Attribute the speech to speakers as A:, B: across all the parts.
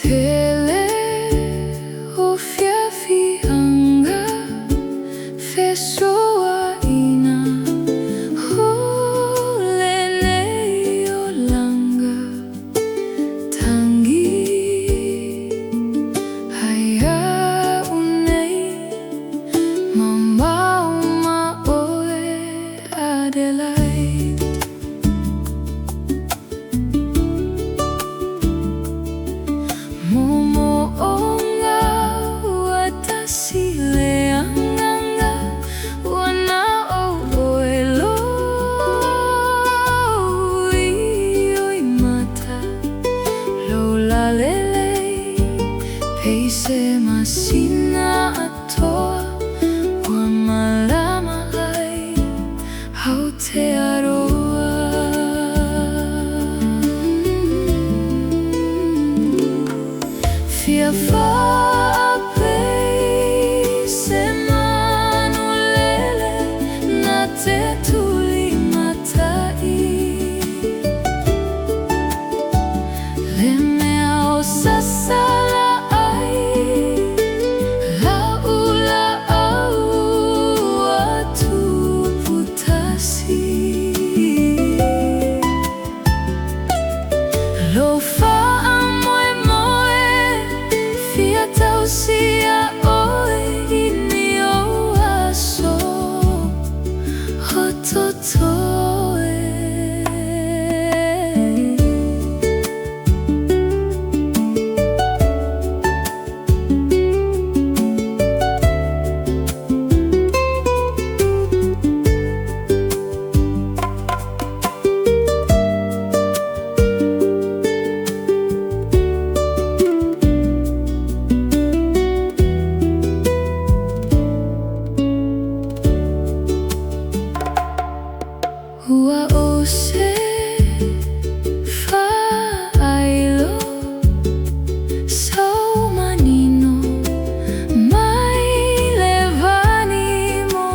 A: Tele o fiafiaga fesoaina, O lenei olaga tagi ai au nei, Mamao ma oe Adelaide. Momoʻoga ua tasi le agaga, Ua na o ʻoe lou ioimata, Lou lalelei pei se masina atoa, Ua malama ai Aotearoa. Fia fa'a pei se manu lele na te tulimata'i, Le mea o sasala ai la'u la'au ua tupu tasi. Lou fa'amoemoe fia tausia oe i ni ou aso o totoe. Ua ou se fa'ailo sau manino mai le vanimonimo,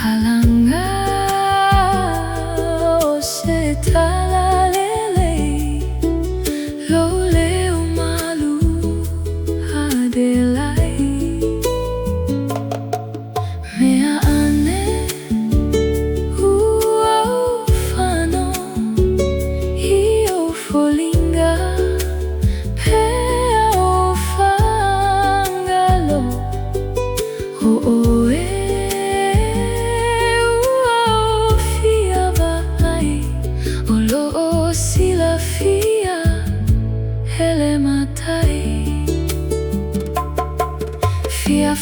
A: Alaga o se talalelei lou leo malu Adelaide. Mea ane ua ou fano i ou foliga pea o Fagalo, O oe ua ou fia vaai, O lo'o silafia e le matai. Fia.